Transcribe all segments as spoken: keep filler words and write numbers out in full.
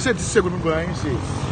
Se dis segonn pou m pran, wi, se.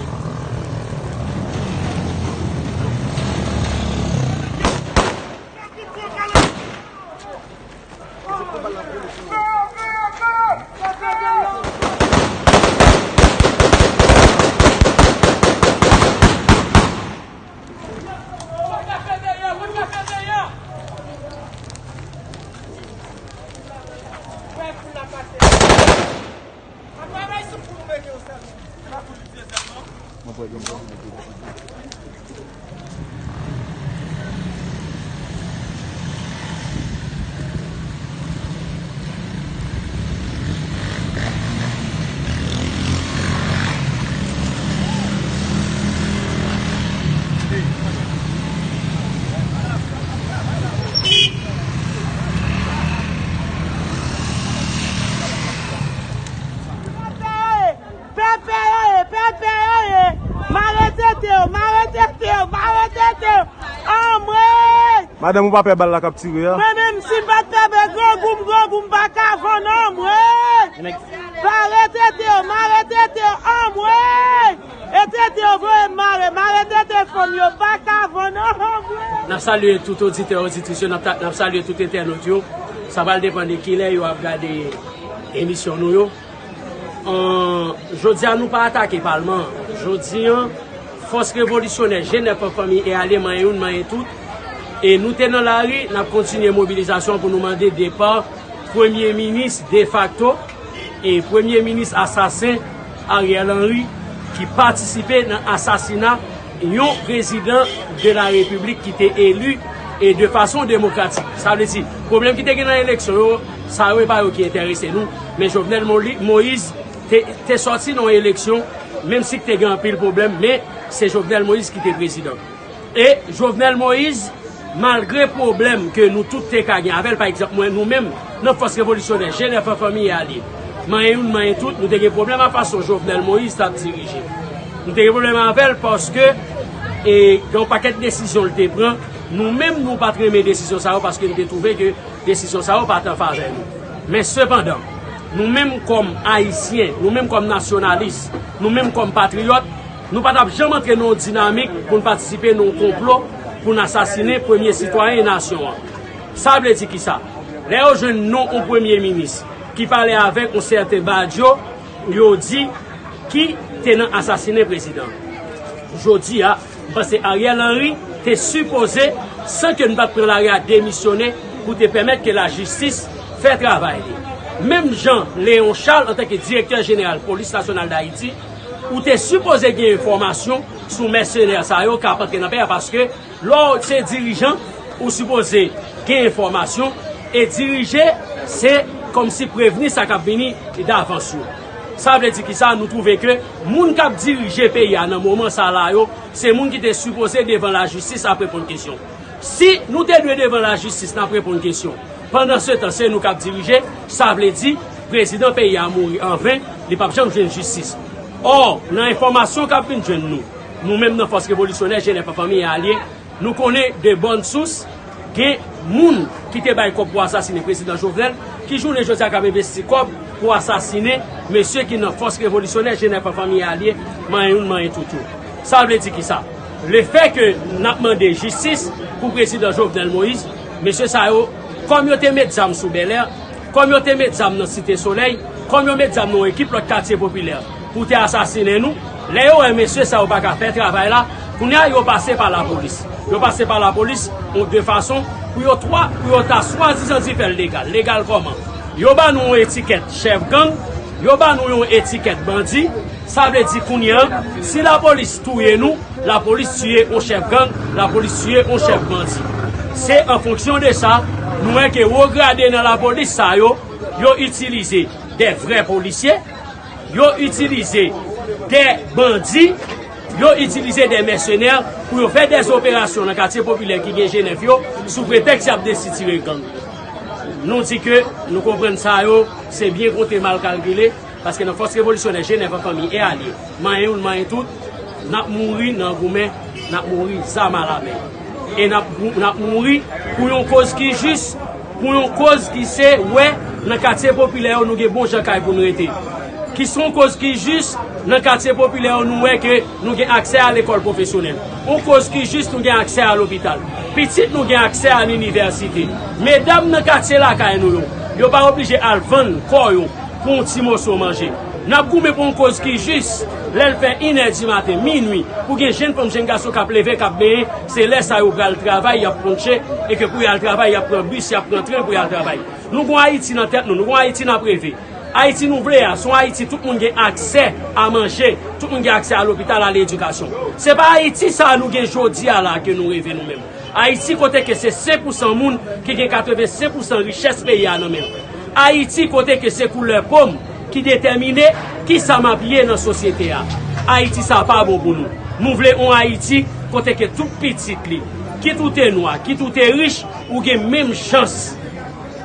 Pèpè yo ye, pèpè yo ye. Mare tete yo, mare tete yo, mare tete yo. Anmwey! Madanm, ou pa pè bal la k ap tire a? Mwen menm, si m pa t pè bal, grangou m, grangou m pa ka vann, anmwey! Mare tete yo, mare tete yo, anmwey! E tete yo voye m mare, mare tete fanm yo pa ka vann, anmwey! N ap salye tout oditè, oditris yo, n ap ta-, n ap salye tout entènot yo. Sa pral depann de kilè yo ap gade emisyon nou yo. An, jodi a, nou pa atake palman an. Jodi an, fòs revolisyonè G nèf an fanmi e alye manyen youn, manyen tout. E nou te nan lari, n ap kontinye mobilizasyon pou nou mande depa premye minis defakto e premye minis asasen Ariel Henry ki patisipe nan asasina yon prezidan de la repiblik ki te eli e de fason demokratik. Sa vle di, pwoblèm ki te gen nan eleksyon yo, sa yo e pa yo ki enterese nou. Men Jovenel Moli-, Moïse te, te sòti nan yon eleksyon, menm si te gen anpil pwoblèm, men se Jovenel Moïse ki te prezidan. E Jovenel Moïse, malgre pwoblèm ke nou tout te ka gen avè l, pa egzanp, mwen, nou menm, nan fòs revolisyonè, G nèf an fanmi e alye, manyen youn, manyen tout, nou te gen pwoblèm a fason Jovenel Moïse t ap dirije. Nou te gen pwoblèm avè l paske, e, gen yon pakèt desizyon l te pran, nou menm, nou pa t renmen desizyon sa yo paske nou te twouve ke desizyon sa yo pa t an favè nou. Men sepandan, nou menm kòm Ayisyen, nou menm kòm nasyonalis, nou menm kòm patriyòt, nou pa t ap janm antre nan yon dinamik pou n patisipe nan yon konplo pou n asasinen premye sitwayen nasyon an. Sa vle di kisa? Lè yo jwenn non yon premye minis ki pale avèk yon sèten Badio, yo di ki te nan asasinen prezidan. Jodi a, m panse Ariel Henry te sipoze, san ke n pa t pran lari a, demisyone pou te pèmèt ke lajistis fè travay li. Menm jan Léon Charles, antanke direktè jeneral Polis Nasyonal Dayiti, ou te sipoze gen enfòmasyon sou mèsenè sa yo k ap antre nan peyi a, paske lè w se dirijan, ou sipoze gen enfòmasyon, e dirije, se kòmsi prevni sa k ap vini davans yo. Sa vle di kisa? Nou twouve ke moun k ap dirije peyi a nan moman sa la yo, se moun ki te sipoze devan lajistis ap reponn kesyon. Si nou te dwe devan lajistis n ap reponn kesyon, pandansetan se nou k ap dirije, sa vle di prezidan peyi a mouri anven, li p ap janm jwenn jistis. Ò, nan enfòmasyon k ap vin jwenn nou, nou menm nan fòs revolisyonè G nèf an fanmi e alye, nou konnen de bòn sous, gen moun ki te bay kòb pou asasinen prezidan Jovenel, ki jounen jodi a k ap envesti kòb pou asasinen mesye ki nan fòs revolisyonè G nèf an fanmi e alye, manyen youn, manyen tout yo. Sa vle di kisa? Lefè ke n ap mande jistis pou prezidan Jovenel Moïse, mesye sa yo, kòm yo te met zam sou Bèlè, kòm yo te met zam nan Site Solèy, kòm yo met zam nan yon ekip lòt katye popilè pou te asasinen nou, lè yo wè mesye sa yo pa ka fè travay la, kounye a yo pase pa lapolis. Yo pase pa lapolis, yon de fason, pou yo twa, pou yo ta swadizan di fè l legal. Legal kòman? Yo ba nou yon etikèt chèf gang, yo ba nou yon etikèt bandi, sa vle di kounye a, si lapolis touye nou, lapolis tiye yon chèf gang, lapolis tiye yon chèf bandi. Se an fonksyon de sa, nou wè ke wo grade nan lapolis sa yo, yo itilize de vrè polisye, yo itilize de bandi, yo itilize de mèsenè pou yo fè de operasyon nan katye popilè ki gen G nèf yo, sou pretèks y ap desitire gang. Nou di ke nou konprann sa yo, se byen konte mal kalkile, paske nan fòs revolisyonè G nèf an fanmi e alye, manyen youn, manyen tout, n ap mouri nan goumen, n ap mouri zam alamen. E n ap, n ap mouri pou yon koz ki jis, pou yon koz ki se wè nan katye popilè yo nou gen bon jan kay pou n rete. Ki se yon koz ki jis, Nan katye popilè yo, nou wè ke nou gen aksè a lekòl pwofesyonèl. Yon koz ki jis, nou gen aksè a lopital. Pitit nou gen aksè a inivèsite. Medam nan katye lakay nou yo, yo pa oblije al vann kò yo pou yon ti moso manje. N ap goumen pou yon koz ki jis. Lè l fè inè di maten, minui, pou gen jenn fanm, jenn gason k ap leve, k ap benyen, se lè sa yo pral travay, y ap konche, e ke pou y al travay, y ap pran bis, y ap pran tren pou y al travay. Nou gon Ayiti nan tèt nou, nou gon Ayiti n ap reve. Ayiti nou vle a, se yon Ayiti tout moun gen aksè a manje, tout moun gen aksè a lopital, a ledikasyon. Se pa Ayiti sa a nou gen jodi a la ke nou reve nou menm. Ayiti kote ke se senk pousan moun ki gen katrevensenk pousan richès peyi a nan men l. Ayiti kote ke se koulè po m ki detèmine kisa m ap ye nan sosyete a. Ayiti sa pa bon pou nou. Nou vle yon Ayiti kote ke tout pitit li, kit ou te nwa, kit ou te rich, ou gen menm chans.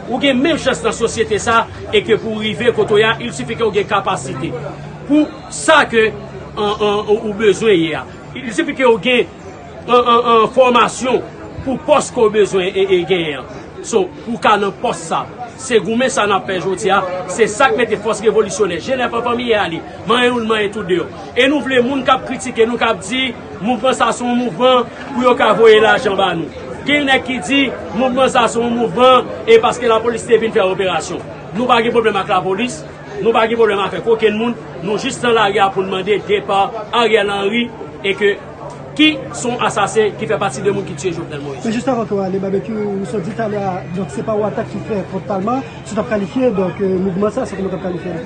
Ou gen menm chans nan sosyete sa, e ke pou w rive kote w ye a, il sifi ke w gen kapasite. Pou sa ke, an, an, ou bezwen ye a. Il sifi ke w gen, an, an, an, fòmasyon pou pòs ke w bezwen e, e genyen an. So, pou w ka nan pòs sa, se goumen sa n ap fè jodi a, se sa k mete fòs revolisyonè, G nèf an fanmi ye ale, manyen youn, manyen tout deyò. E nou vle moun k ap kritike nou, k ap di mouvman sa se yon mouvman pou yo ka voye lajan ba nou. Gen nèg ki di mouvman sa se yon mouvman e paske lapolis te vin fè operasyon. Nou pa gen pwoblèm ak lapolis, nou pa gen pwoblèm avèk okenn moun, nou jis nan lari a pou n mande depa Ariel Henry e ke ki se yon asasen ki fè pati de moun ki tiye Jovenel Moïse. Men jis avan ke w ale, Babekyou, ou sot di talè a, donk se pa yon atak ki fè kont palman, si w t ap kalifye, donk, euh, mouvman sa, se kòman w t ap kalifye l?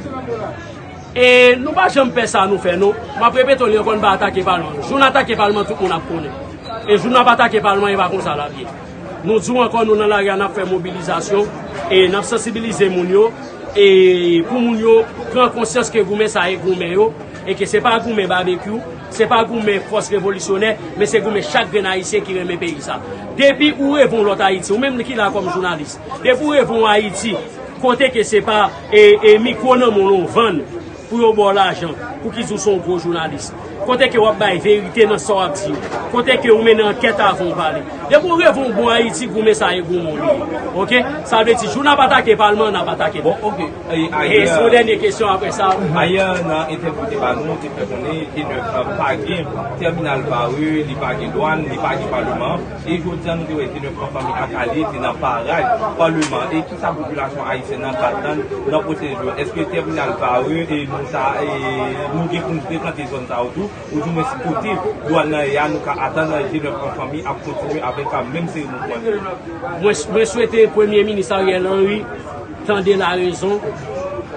E nou pa janm pè sa nou fè, non. M ap repete w li ankò, n pa atake palman. Jou n atake palman, tout moun ap konnen. E jou n ap atake palman, e pa konsa l ap ye. Nou di w ankò, nou nan lari a, n ap fè mobilizasyon, e n ap sansibilize moun yo, e pou moun yo pran konsyans ke goumen sa e goumen yo, e ke se pa goumen Babekyou, se pa goumen fòs revolisyonè, men se goumen chak grenn Ayisyen ki renmen peyi sa. Depi ou reve yon lòt Ayiti, ou menm ki la kòm jounalis, depi ou reve yon Ayiti, kote ke se pa, e, e mikwo nan men w vann pou yo ba w lajan, pou ki di w se yon gwo jounalis. Kote ke w ap bay verite nan sa w ap di yo. Kote ke ou mennen ankèt avan w pale. Depi w reve yon bon Ayiti, goumen sa e goumen w li ye. Oke? Sa vle di, jou n ap atake palman, n ap atake. Bon, oke. E, e, se yon dènye kesyon apre sa. Ayè, nan entèvyou w te ba nou, ou te fè konnen G nèf pa gen tèminal Varreux, li pa gen dwàn, li pa gen palman. E jodi a, nou te wè G nèf an fanmi ak alye te nan paraj palman. E kisa popilasyon ayisyèn nan ka atann nan pwochen jou? Èske tèminal Varreux e nou sa, e nou gen pou n frekante zòn sa yo tou? Oudimwens kote dwàn nan ye a, nou ka atann G nèf an fanmi ap kontinye avèk menm seri mouvman yo? Mwen, mwen swete Premye Minis Ariel Henry tande larezon.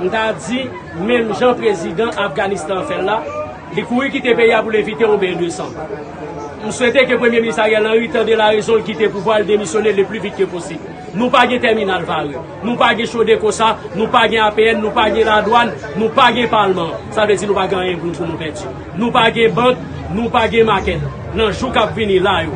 M ta di, menm jan prezidan Afganistan an fè l la, li kouri kite peyi a pou l evite yon ben de san. M swete ke Premye Minis Ariel Henry tande larezon, l kite pouvwa, l demisyone le pli vit ke posib. Nou pa gen tèminal Varreux, nou pa gen Chodeco sa, nou pa gen A P N, nou pa gen ladwàn, nou pa gen palman. Sa vle di nou pa gen anyen pou nou, pou nou pèdi. Nou pa gen bank, nou pa gen makèt. Nan jou k ap vini la yo,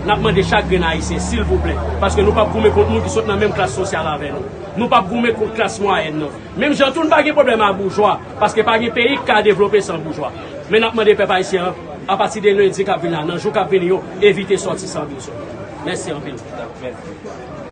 n ap mande chak grenn Ayisyen, silvouplè, paske nou p ap goumen kont moun ki sot nan menm klas sosyal avè nou. Nou p ap goumen kont klas mwayèn nan. Menm jan tou, n pa gen pwoblèm ak boujwa, paske pa gen peyi k ka devlope san boujwa. Men n ap mande pèp ayisyen an, apati de lendi k ap vini la, nan jou k ap vini yo, evite sòti san bezwen. Mèsi anpil.